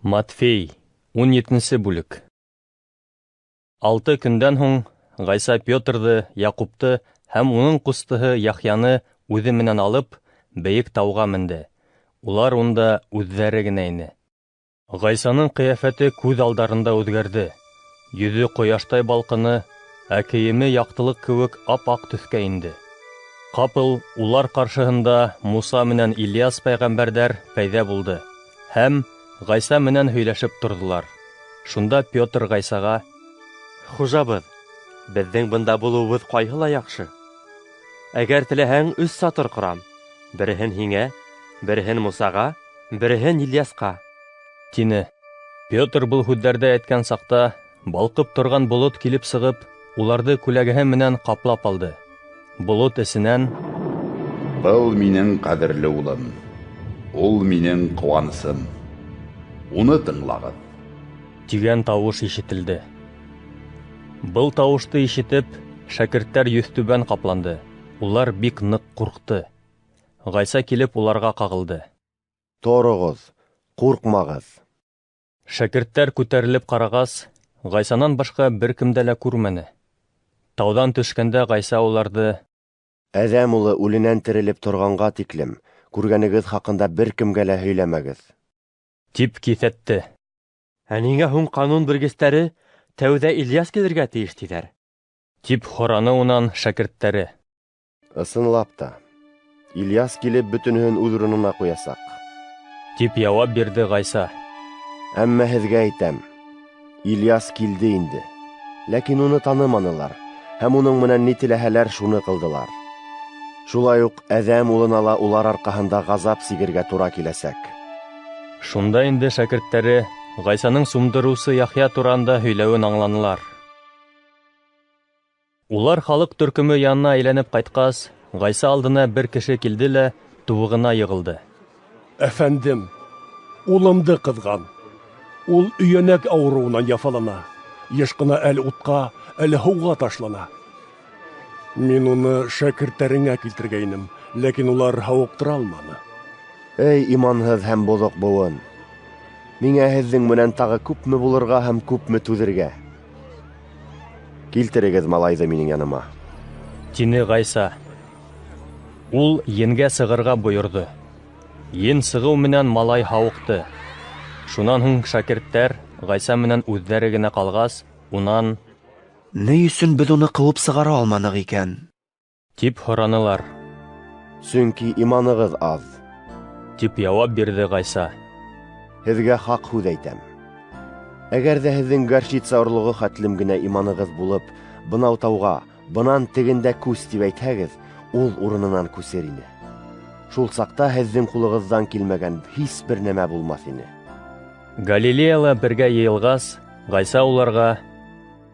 Матфей, 17-нсе бүлек. 6 көндән һуң Ғайса Петрҙы, Яҡупты һәм уның ҡустыһы Яхъяны үҙе менән алып, бейек тауға менде. Улар унда үҙҙәре генә ине. Ғайсаның ҡиәфәте күҙ алдарында үҙгәрҙе. Йөҙө ҡояштай балҡыны, ә кейеме яҡтылыҡ кеүек ап-аҡ төҫкә инде. Ҡапыл улар ҡаршыһында Муса менән Ильяс пәйғәмбәрҙәр пәйҙә булды һәм Ғайса менән һөйләшеп торҙолар. Шунда Петр Ғайсаға: "Хужабыҙ, беҙҙең бында булыуыбыҙ ҡайһылай яҡшы. Әгәр теләһәң, 3 сатыр ҡорам. Береһен һиңә, береһен Мусаға, береһен Ильясҡа", тине. Петр был һүҙҙәрҙе әйткән саҡта, балҡып торған болот килеп сығып, уларҙы күләгәһе менән ҡаплап алды. Болот эсенән: "Был минең ҡәҙерле улым, ул минең ҡыуанысым. Уны тыңлағыҙ", тигән тауыш ишетелде. Был тауышты ишетеп, шәкерттәр йөҙтүбән ҡапланды. Улар бик ныҡ ҡурҡты. Ғайса килеп уларға ҡағылды. "Тороғоҙ, ҡурҡмағыҙ." Шәкерттәр күтәрелеп ҡарағас, Ғайсанан башҡа бер кемде лә күрмәне. Тауҙан төшкәндә Ғайса уларҙы: "Әҙәм улы үленән терелеп торғанға тиклем, күргәнегеҙ хаҡында бер кемгә лә һөйләмәгеҙ", тип киҫәтте. "Ә ниңә һуң ҡанун белгестәре тәүҙә Ильяс килергә тейеш тиҙәр?" тип һораны унан шәкерттәре. "Ысынлап та, Ильяс килеп бөтөнөһөн үҙ урынына ҡуясаҡ", тип яуап бирҙе Ғайса. "Әммә һеҙгә әйтәм, Ильяс килде инде, ләкин уны таныманылар һәм уның менән ни теләһәләр, шуны ҡылдылар. Шулай уҡ Әҙәм улына ла улар арҡаһында ғазап сигергә тура киләсәк." Шунда инде шәкерттәре Ғайсаның сумдырыусы Яхъя тураһында һөйләүен аңланылар. Улар халыҡ төркөмө янына әйләнеп ҡайтҡас, Ғайса алдына бер кеше килде лә тубығына йығылды. "Әфәндем, улымды ҡыҙған. Ул өйәнәк ауырыуынан яфалана. Йыш ҡына әле утҡа, әле һыуға ташлана. Мин уны шәкерттәреңә килтергәйнем, ләкин улар һауыҡтыра алманы." "Эй, иманһыҙ һәм боҙоҡ быуын! Миңә һеҙҙең менән тағы күпме булырға һәм күпме түҙергә? Килтерегеҙ малайҙы минең яныма." Тине Ғайса. Ул енгә сығырға бойорҙо. Ен сығыу менән малай һауыҡты. Шунан һуң шәкерттәр Ғайса менән үҙҙәре генә ҡалғас, унан: "Ни өсөн беҙ уны ҡыуып сығара алманыҡ икән?" тип һоранылар. "Сөнки иманығыҙ аҙ." Тип яуап бирҙе Ғайса. "Һеҙгә хаҡ һүҙ әйтәм. Әгәр ҙә һеҙҙең горчица орлоғо хәтлем генә иманығыҙ булып, бынау тауға: 'Бынан тегендә күс', тип әйтһәгеҙ, ул урынынан күсер ине. Шул саҡта һеҙҙең ҡулығыҙҙан килмәгән һис бер нәмә булмаҫ ине." Галилеяла бергә йыйылғас, Ғайса уларға: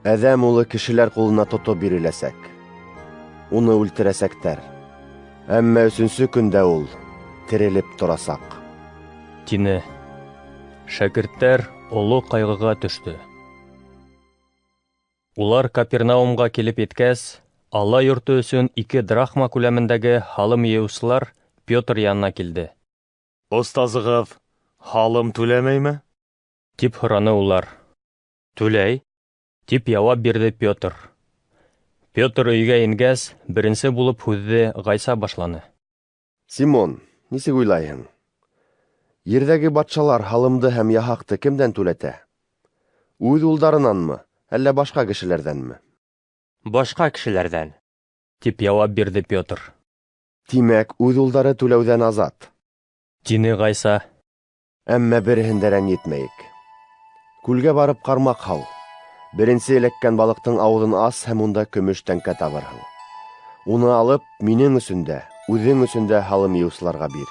"Әҙәм улы кешеләр ҡулына тотоп биреләсәк. Уны үлтерәсәктәр. Әммә өсөнсө көндә ул терелеп торасаҡ." тине. Шәкерттәр оло ҡайғыға төштө. Улар Капернаумға килеп еткәс, Алла йорто өсөн 2 драхма күләмендәге һалым йыйыусылар Петр янына килде. "Остазығыҙ һалым түләмәйме?" тип һораны улар. "Түләй", тип яуап бирҙе Петр. Петр өйгә ингәс, беренсе булып һүҙҙе Ғайса башланы. "Симон, нисек уйлайһың? Ерҙәге батшалар һалымды һәм яһаҡты кемдән түләтә? Үҙ улдарынанмы, әллә башҡа кешеләрҙәнме?" "Башҡа кешеләрҙән", тип яуап бирҙе Петр. "Тимәк, үҙ улдары түләүҙән азат", тине Ғайса. "Әммә береһен дә рәнйетмәйек. Күлгә барып ҡармаҡ һал. Беренсе эләккән балыҡтың ауыҙын ас һәм унда көмөш тәңкә табырһың. Уны алып, минең өсөн дә, үҙең өсөн дә һалым йыйыусыларға бир."